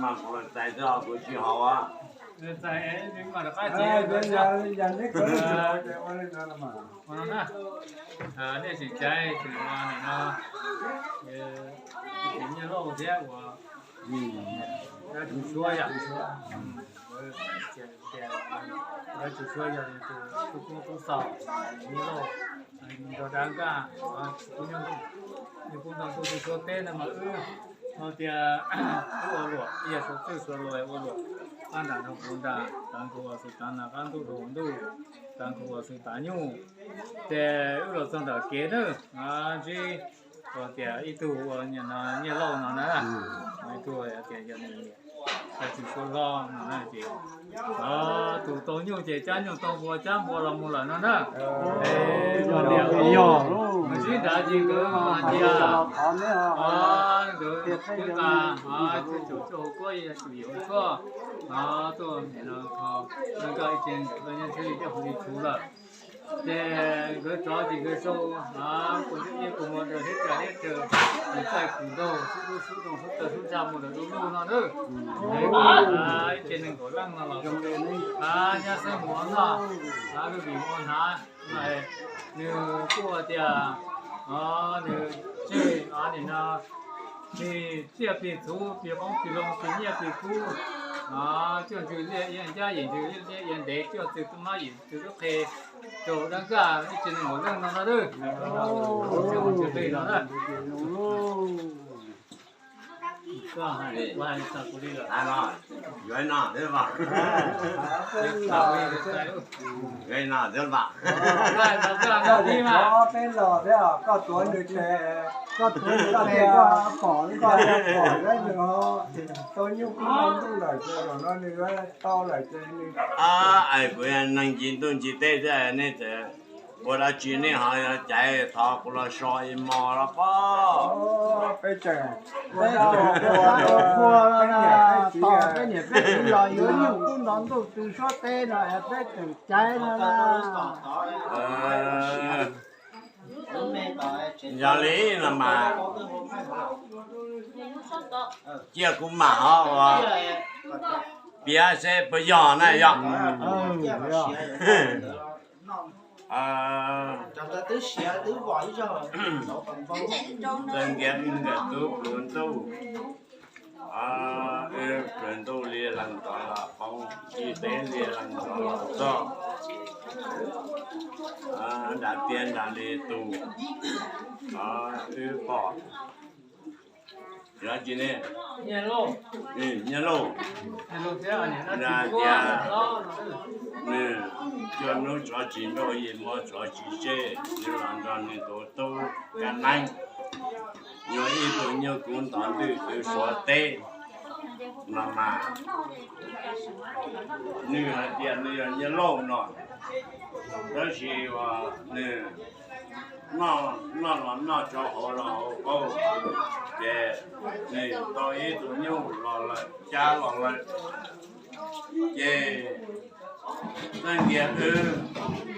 Mas kuv los txais xwb os, kuv tsis haus. Nej tseem caiv tus no, tus Nyiaj Lauj thiab uas Dab Tsum Suab yom. Dab Tsum Suab yog tus tub koob tub xaus, Nyiaj Lauj nrog dab Nkaj, kuv nyob ntuj, nyob kuv nrog ntuj tub Suab teb no mas wb hais tias wb ua luam, ib yam suav txwj suav luag ua luam, qab nram nrog kuv nram, tav nkaus uas xwm tav nas qab ntuj rau hauv ntuj, tav nkaus uas xwm tav nyuj. Ces wb los txog ntawm kev na, ntsib uas tias ib tug uas Nyiaj Lauj no na, ib tug tias yog nws niam, Dab Tsum Suab hlob no na ces tus tau nyuj ces cab nyuj, tau npua cab npua los mus lawm no na. Yog, ntsib nrad ces nkawd hais tias nkawd twb nqa tsum tshuaj hau kuab, tsum yuav tshuaj tuaj, nkawd ib ce nkawd nyob tsheb li coj hu li tshuv lawm. Ces nkawd rov ces nkawd sau, kuv ib kuv mus raws teb ras teb raws, kuv txaij kuv nraug, sub dub sub doog, sub tawg sub ntsa mus lawm du lug no na. Ib ce neeg nkaum leej no los nyob xwb mus ua noj, lub vim ua hnav, nws kuj tias nws tseg nim no plig tsiaj plig txhuv, plig qoob plig loo, plig nyiaj plig kub, cuaj ntsws liaj ia ncab, yim ntsws liaj ia ntev, cuaj txwg tub mab, yim txwg tub qhe, rau dab Nkaj ib ce neeg nkaum leej no no lawm. Yuav no, yuav no thiab. Koj peb los thiab, koj tuav nws tes, koj tuav nws tes, koj pom, koj pom nws tau nyuj kub noj ntuj lawm ces zaum no nws tau lawm ces nws, es kuv neeg ncig ntuj ncig teb thiab, nej txawm ua dab tsi nej ho caiv thov kuv los so ib hmo los pob. Peb tseem, peb niam peb txiv los yuav nyuj kub noj ntuj tw suab teb no es peb tseem caiv no na. Yog li no mas, cia kuv mam ho ua piav seb puas yog na yog. Txawj Nkias wb nkawm tub plhuav ntuj, wb plhuav ntuj li leej ntawd los poob, ib teb li leej ntawd los txog, nram tiaj nram li tus, wb pom, yog tsi ne, Nyiaj Lauj, tias nws cua hnub tsov tsis nrauj, yim muaj tsov tsis tseg, nws los nrog nws tus tub Ka Neeb, nyuag ib tug nyuj kub ntov ntwj tw suav teb no mas, nws hais tias nws yog Nyiaj Lauj no, tab sis uas nws noj los noj, tsov hauv los hauv qaug, ces nws tau ib tug nyuj los lawm, cab los lawm, ces Txawj Nkias wb